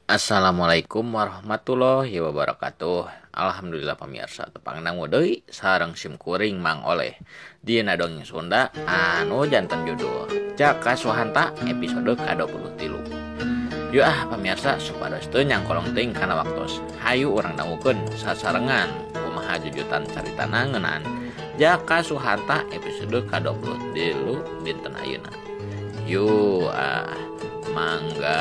Assalamualaikum warahmatullahi wabarakatuh. Alhamdulillah pamirsa tepang dangu deui sareng simkuring Mang Oleh dina dongeng Sunda anu janten judul Jaka Suhanta episode ka-23. Yuk ah pamirsa supados teu nyangkolong teuing kana waktos. Hayu urang dangukeun sasarengan kumaha jujutan caritana ngeunaan Jaka Suhanta episode ka-23 dinten ayeuna. Yuk ah mangga.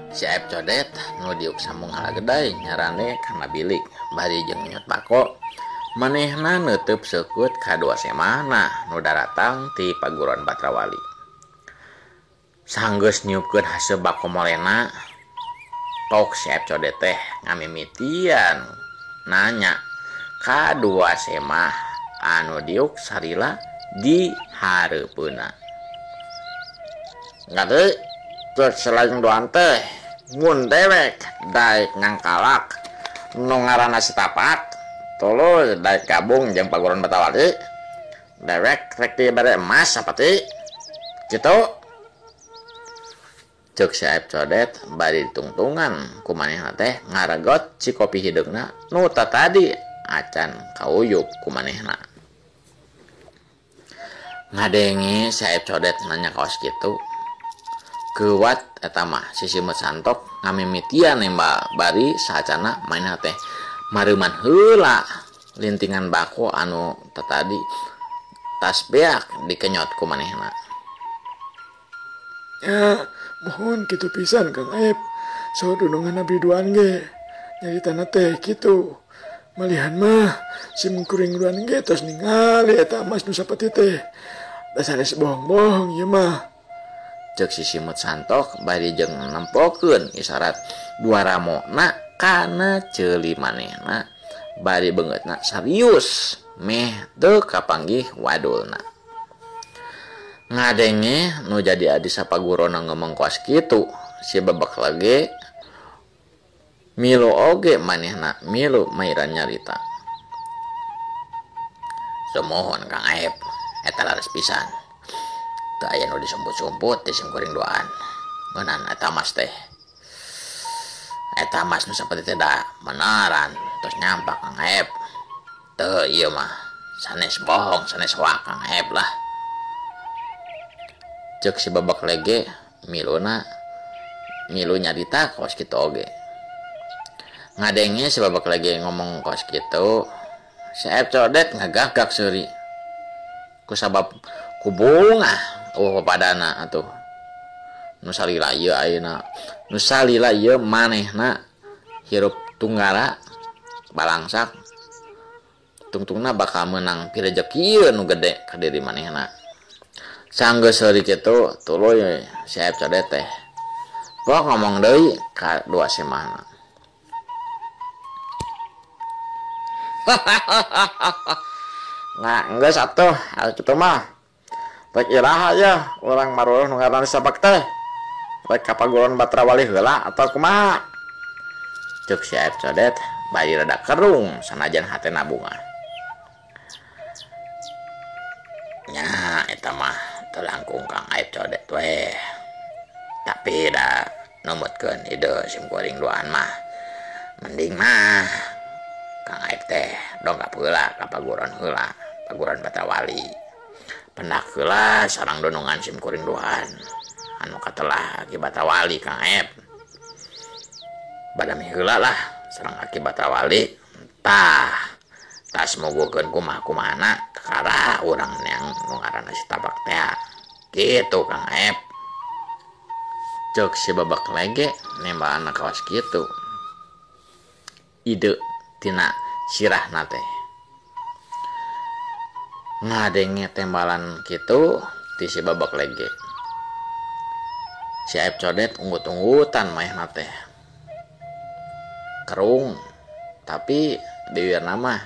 Si Aep Codet nu diuk sambung halagedai nyarane kana bilik bari jeung ngenyot bako. Manehna neuteub seukeut kadua semahna nu daratang ti paguron Batrawali. Sanggeus niupkeun haseum bako molena, tok si Aep Codet teh ngamimitian nanya kadua semah anu diuk sarila di hareupeunna. Ngade cek selain doan teh mun dewek daek ngangkalak nu ngaranna si Tapak tuluy daek gabung jeung paguron Batawali dewek rek dibere emas sapati kitu. Cek si Aep Codet bari ditungtungan ku manehna teh ngaregot ci kopi hideungna nu tatadi acan kauyup ku manehna. Ngadenge si Aep Codet nanya kaos kitu keuwat eta mah si Simut Santok ngamimitian nembal bari saacana manehna teh mareuman heula lintingan bako anu tatadi tas beak dikenyot ku manehna. Ya, mohon kitu pisan Kang Aep. So dunungan abdi duaan ge nyaritana teh kitu. Malihan mah sim kuring duaan ge tos ningali eta emas nu sapati teh. Da sanes bohong-bohong ieu mah. Cek si Simut Santok bari jeung nempokeun isyarat dua ramona kana ceuli manehna bari beungeutna serius meh teu kapanggih wadulna. Ngadenge nu jadi adi sapagurona ngomong koas kitu si babak lage milu oge manehna milu mairan nyarita. Sumuhun Kang Aep eta laras pisan. Teu aya nu disumput-sumput ti simkuring duaan. Ngeunaan eta mas teh. Eta mas nu sapati teh da menaran tos nyampak Kang Aep. Teu ieu mah sanes bohong sanes hoak Kang Aep lah. Cek si babak lege miluna milu nyarita kaos kitu oge. Ngadenge si babak lege ngomong kaos kitu, si Aep Codet ngagagak seuri. Kusabab kubungah eueuh papadana atuh. Nu salila ieu ayeuna, nu salila ieu manehna hirup tunggara balangsak tungtungna bakal meunang pirejeki ieu nu gede ka diri manehna. Sanggeus seuri kitu tuluy si Aep Codet teh pok ngomong deui ka dua semahna. Nah, geus atuh, ari kitu mah. Rek iraha yeuh urang maruruh nu ngaranna Sabak teh. Rek ka paguron Batrawali heula atawa kumaha? Ceuk si Aep Codet bari rada kerung sanajan hatena bungah. Nya eta mah teu langkung Kang Aep Codet we. Tapi da numutkeun ide simkuring duaan mah. Mending mah Kang Aep teh dongkap heula ka paguron heula, paguron Batrawali. Pendak heula sareng dunungan simkuring duaan anu katelah Aki Batrawali Kang Aep. Badami heula lah sareng Aki Batrawali. Tah tas mogokeun kumaha-kumahana kakara urang neang nu ngaranna si Tabak teh. Kitu Kang Aep. Ceuk si babak lege nembalan kawas kitu. Ide tina sirahna teh. Ngadenge tembalan kitu ti si babak lege. Si Aep Codet unggut-unggutan maehna teh. Kerung tapi diwirna mah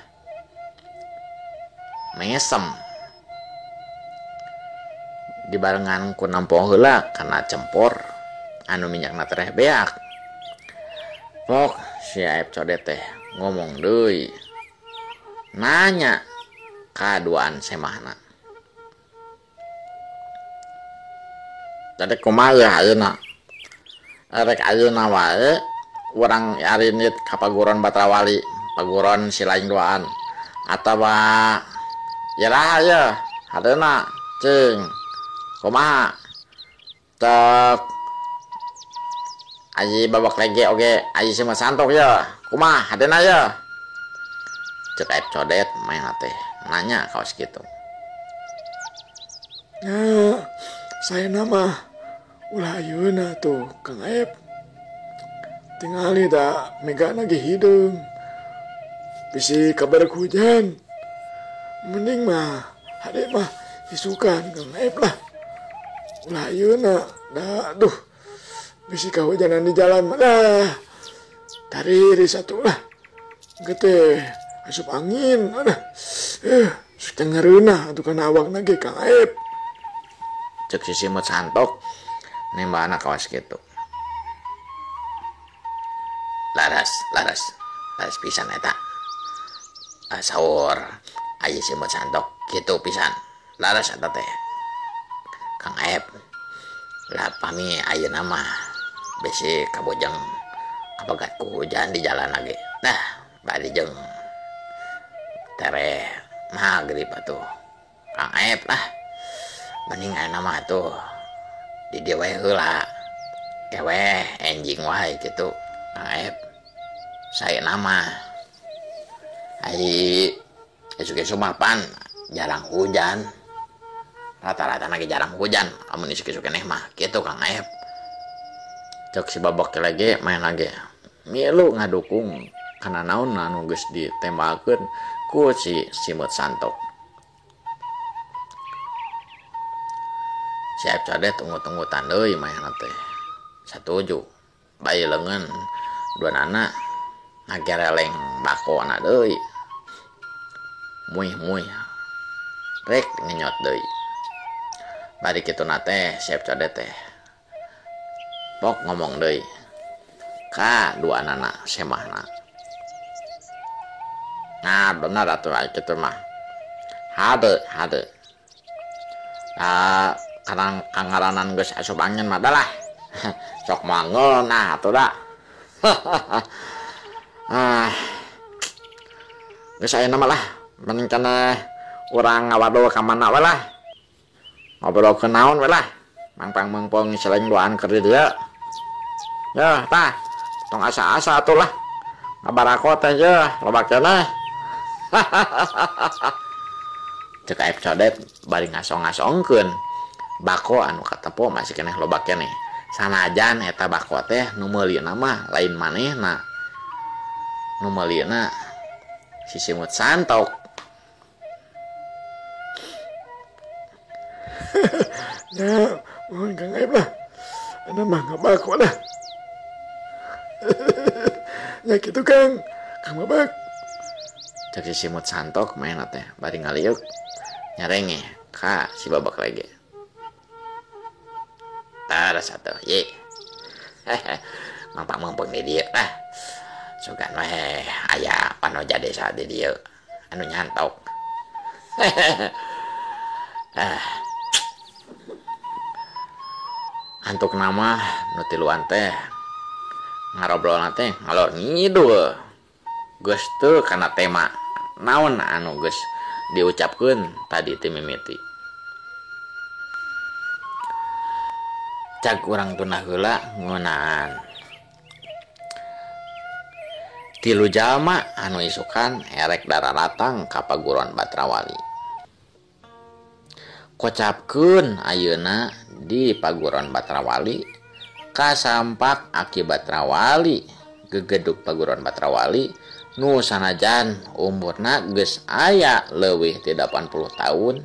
mesem. Dibarengan ku nampo heula kana cempor anu minyakna tereh beak. Pok si Aep Codet teh ngomong deui nanya kaduaan semahna. Jadi kumaha ya ayeuna? Rek ayeuna wae urang arinit ka Paguron Batrawali, Paguron Silaing Duaan atawa iraha ye hadeuna cing kumaha cek aji babak lege oge aji semua santok ye kumaha hadena ye cek Aep Codet main teh nanya kaos gitu. Ya, saya nama ulah ayeuna tuh Kang Aep. Tingali da megana ge hideung. Bisi kabar hujan. Mending mah hade mah isukan Kang Aep lah. Ulah ayeuna da aduh. Bisi kahujanan di jalan mah dah. Tariri satu lah. Gete asup angin aduh. Suka ngareunah atuh kana awakna ge Kang Aep. Cek si Simut Santok nembana kawas gitu. Laras, laras, laras pisan eta. Sahur aja Simut Santok gitu pisan. Laras eta teh. Kang Aep lah pami ayeuna mah bisi kabojeng kabagat ku hujan di jalan lagi. Nah, bari jeung tereh magrib atuh. Kang Aep lah. Mending ayeuna mah atuh di dieu wae heula. Keweh enjing wae kitu. Kang Aep saena mah ai isuk-isuk mah pan jarang hujan. Rata-rata lagi jarang hujan amun isuk-isuk keneh mah kitu Kang Aep. Cek si babak lagi main lagi. Milu ngadukung kana naon anu geus ditembakeun ku si Simut Santok. Si Aep Codet tunggu-tunggutan deui maehna teh. Satuju. Bayi leungeun duanana ngagereleng bakona deui. Muih-muih. Rek ngenyot deui. Bari kituna teh si Aep Codet teh. Pok ngomong deui. Ka duanana semahna. Nah, bener atuh aya kitu mah. Hade, hade. Ah, kadang kangaranan geus asup angin mah dah lah. Sok mangeun nah atuh da. Ah. Geus ayeuna mah lah, mending cenah urang ngawadul ka mana we lah. Ngobrolkeun naon we lah. Mangpang meungpeung seleng duaan keur di dieu. Yeuh tah, tong asa-asa atuh lah. Ngabarako teh yeuh, loba keneh. Cek Aep Codet bari ngasong-ngasongkeun bako anu katepo masih keneh loba keneh. Sanajan eta bako teh nu meulina mah lain manehna. Nu meulina si Simut Santok. Ya, mohon Kang Aep lah. Ana mah ngabako lah. Ya gitu Kang, Kang Babak. Cek si Simut Santok maena teh bari ngaliuk nyarenge ka si Babak lagi. Tara satu, ye. Mangpak meupeung di dieu lah. Sugan we aya panoja desa di dieu anu nyantok. Ah. Antuk nama nu tiluan teh ngarobrolna teh ngalor ngidul. Geus teu kana tema naon anu geus diucapkeun tadi teh mimiti. Cag urang tunah heula ngeunaan. Tilu jalma anu isukan erek dararatang ka Paguron Batrawali. Kocapkeun ayeuna di Paguron Batrawali kasampak akibat Batrawali gegeduk Paguron Batrawali nu sanajan umurna geus aya leuwih ti 80 tahun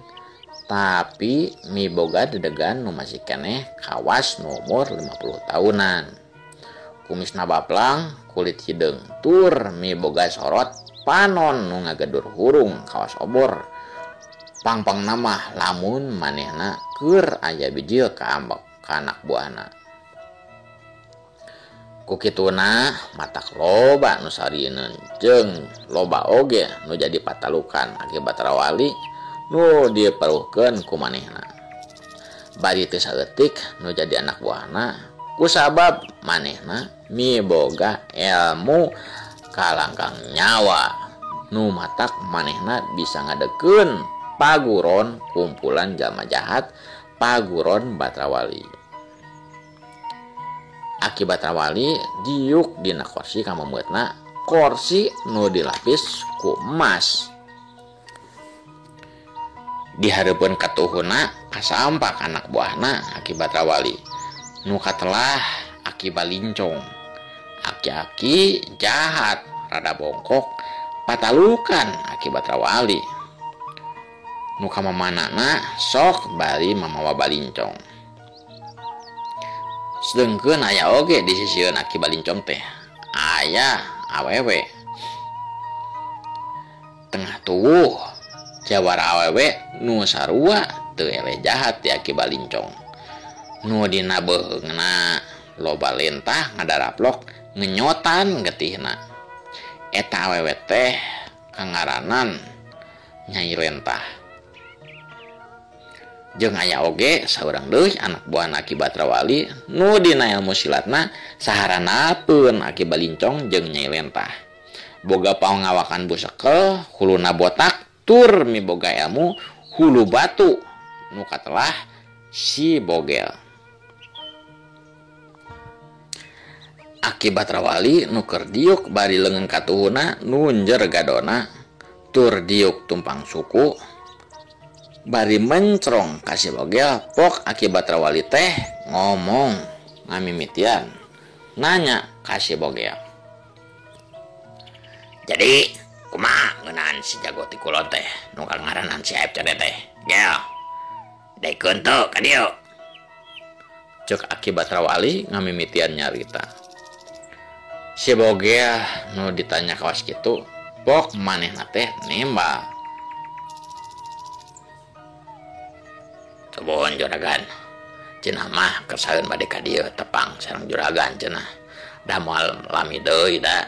tapi miboga dedegan nu masih keneh kawas nu umur 50 tahunan. Kumisna baplang, kulit hideung tur miboga sorot panon nu ngagedur hurung kawas obor. Pangpang nama lamun manehna keur aya bijil ka ambek ka anak buahna. Ku kituna matak loba nu sarieun jeung loba oge nu jadi patalukan akibat rawali nu diperuhkeun ku manehna. Bari teu saeutik nu jadi anak buahna kusabab manehna miboga ilmu kalangkang nyawa nu matak manehna bisa ngadekeun paguron kumpulan jalma jahat paguron Batrawali. Aki Batrawali diuk dina korsi kamemeutna, korsi nu dilapis ku emas. Di hareupeun katuhuna kasampak anak buahna Aki Batrawali nu katelah Aki Balincong. Aki-aki jahat rada bongkok patalukan Aki Batrawali nu kamamanana sok bari mamawa balincong. Sedengkeun aya oge di sisieun Aki Balincong teh aya awewe tengah tuwuh jawara awewe nu sarua teu eleh jahat di Aki Balincong nu dina beheungna loba lentah ngadaraplok ngenyotan getihna. Eta awewe teh kangaranan Nyai Lentah. Jeung aya oge saurang deui anak buah Aki Batrawali nu dina ilmu silatna saharanapeun Aki Balincong jeung Nyai Lentah. Boga pangawakan busekel, huluna botak, tur miboga ilmu hulu batu nu katelah si Bogel. Aki Batrawali nu keur diuk bari leungeun katuhuna nunjer gadona tur diuk tumpang suku bari mencrong ka si Bogel. Pok Aki Batrawali teh ngomong ngamimitian nanya ka si Bogel, jadi kumaha ngeunaan si jago ti kulon teh nu ngaranan si Aep Codet teh gel daekeun teu ka dieu? Ceuk Aki Batrawali ngamimitian nyarita. Si Bogel nu ditanya kawas kitu pok manehna teh nembal. Tebohon juragan, cenah mah kersaeun bade ka dieu tepang sareng juragan cenah. Da moal lami deui da.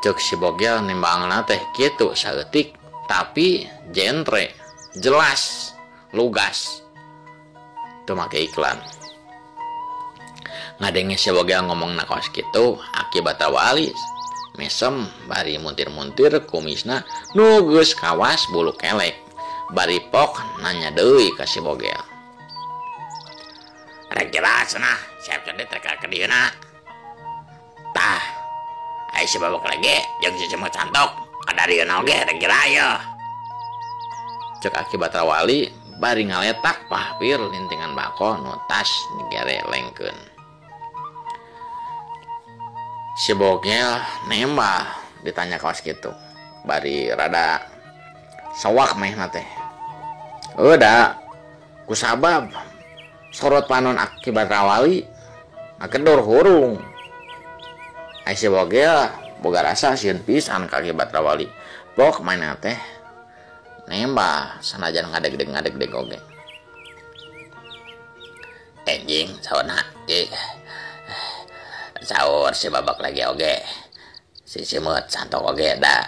Ceuk si Bogel nembangna teh kitu saeutik tapi jentre, jelas, lugas. Teu make iklan. Ngadenge si Bogel ngomongna kawas kitu, Aki Batrawali mesem bari muntir-muntir kumisna nu geus kawas bulu kelek. Bari pok nanya deui ka si Bogel. Rek jelas nah, siap codet rek ka dieu na. Tah, ai si babak lagi jeung si Cemot Santok kadarieuna oge rek jelas yeuh. Ceuk Aki Batrawali bari ngaletak pahpir lintingan bako nu tas digere lengkeun. Si Bogel nembah ditanya kawas kitu bari rada sawak mehna teh. Udah kusabab sorot panon Aki Batrawali ngagedor hurung. Ai si Bogel boga rasa sieun pisan ka Aki Batrawali. Pok manehna teh nembah sanajan ngadegdeg-ngadegdeg oge. Enjing sauna ki saur si babak lagi oge. Si Simut Santok oge da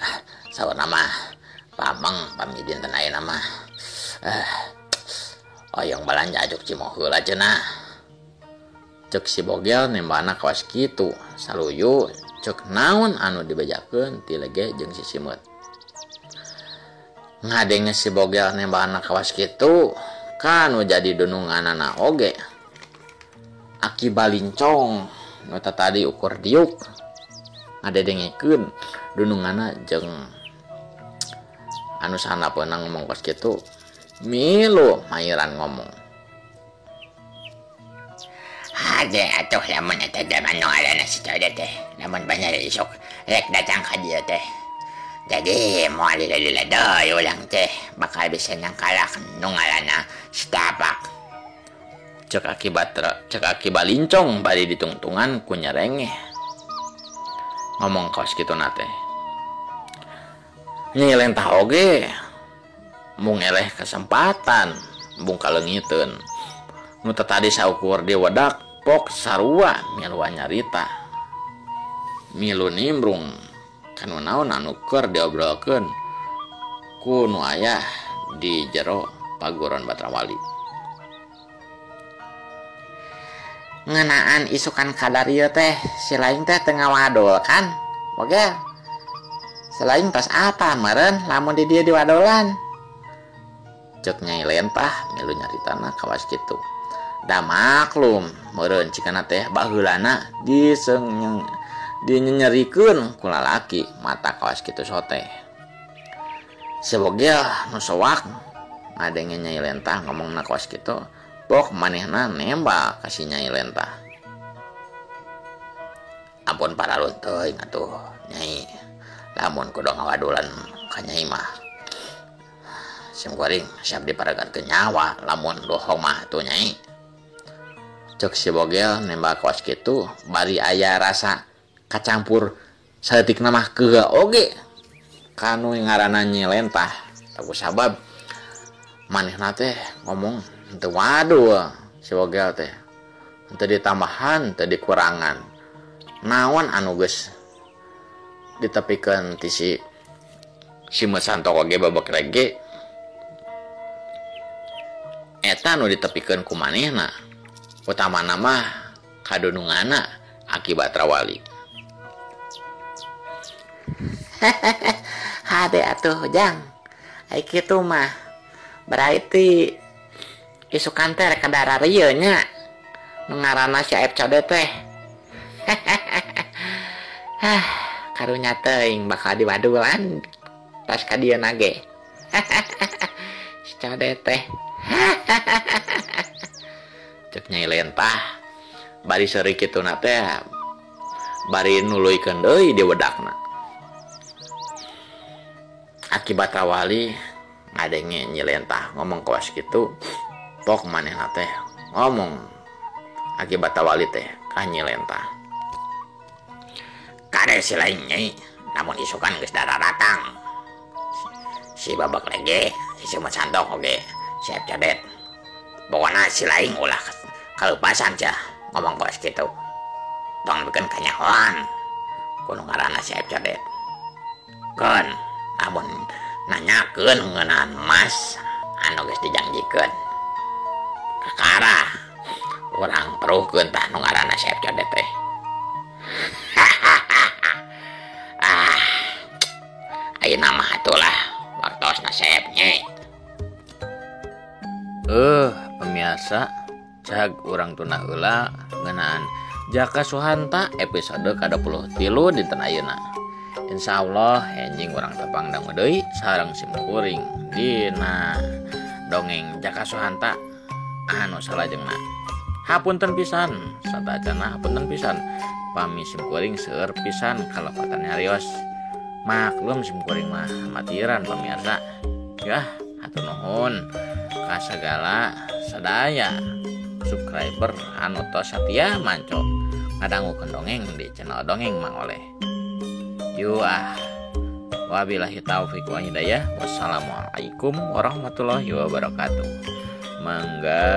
saurna mah pameng pami dinten ayeuna mah. Oyong balanja ajuk cimoh heula cenah. Ceuk si Bogel nembana kawas kitu saluyu ceuk naon anu dibejakeun ti lege jeung si Simut. Ngadenge si Bogel nembana kawas kitu kanu jadi dununganana oge. Aki Balincong nu tadi ukur diuk ngadedengekeun dununganna jeung anu sanapeuna ngomong kawas kitu milu mairan ngomong. Hade atuh lamun eta zaman nu ngaranna si Codet teh lamun banyak isuk rek datang ka dieu teh. Jadi moal lila-lila deui ulang teh bakal bisa nyangkalak nu ngaranna si Tapak. Ceuk Aki Batra, ceuk Aki Balincong bari ditungtungan ku nyerengeh. Ngomong kaos kitu na teh. Nyai Lentah oge mung eleh kesempatan mung kaleungiteun. Nu tadi saukur diwedak pok sarua miluan nyarita. Milu nimbrung kanu naon anu keur diobrolkeun ku nu aya di jero Paguron Batrawali. Ngeunaan isukan kadar ieu teh si laing teh teu ngawadol kan? Bogel. Si laing tos apa meureun lamun di dieu diwadolan. Ceuk Nyai Lentah milu nyaritana kawas kitu. Da maklum meureun cikana teh baheulana dinyenyerikeun ku lalaki mata kawas kitu soteh. Si Bogel nu soak ngadenge Nyai Lentah ngomongna kawas kitu, pok manehna nembak ka si Nyai Lentah. Ampun paralun teuing atuh Nyai, lamun kudu ngawadulan ka Nyai mah sim kuring siap diparagankeun nyawa lamun dohong mah atuh Nyai. Ceuk si Bogel nembak kawas kitu bari aya rasa kacampur saeutikna mah keugeuh oge kanu ngaranna Nyi Lentah. Ku sabab manehna teh ngomong henteu wadul si Bogel teh, henteu ditambahan henteu dikurangan. Naon anu geus ditepikeun ti si Simeut Santok oge babak rege eta nu ditepikeun ku manehna, utamana mah kadunungana akibat rawali. Hade atuh Jang, ai kitu mah berarti isukan teh rek kadara ieu nya nu ngaranna si Aep Codet teh. Hah, karunya teuing bakal diwadulan tas ka dieu na ge. Si Codet teh. Ceuk Nyai Lentah bari seuri kituna teh bari nuluykeun deui di wedakna. Akibat rawali ngadenge Nyi Lentah ngomong kawas kitu, pok manehna teh ngomong akibat tawali teh ka Nyi Lentah. Kade si lain Nyai, namun isukan geus dararatang. Si babak lege, si Simeut Santok oge, si Aep Codet. Pokona si lain ulah kalupasan cah ngomong kawas kitu. Tong bikeun kanyahoan kudu ngaranna si Aep Codet. Keun lamun nanyakeun ngeunaan emas anu geus dijanjikeun. Kakara urang peruhkeun tah nu ngaranna si Aep Codet teh. Ah, ayeuna mah atulah waktosna seep nye. Pemirsa, cag urang tuna heula ngeunaan Jaka Suhanta episode ka-23 dinten ayeuna. Insyaallah enjing urang tepang dangu deui sareng simkuring dina dongeng Jaka Suhanta anu salajengna. Hapunten pisan satacana, hapunten pisan pami simkuring seueur pisan kalepatan nyarios. Maklum simkuring mah amatiran pamirsa. Yah, hatur nuhun ka sagala sadaya subscriber anu tos satia manco ngadangukeun dongeng di channel Dongeng Mang Oleh. Yuh ah. Wabillahi taufik wa hidayah. Wassalamualaikum warahmatullahi wabarakatuh. Mangga.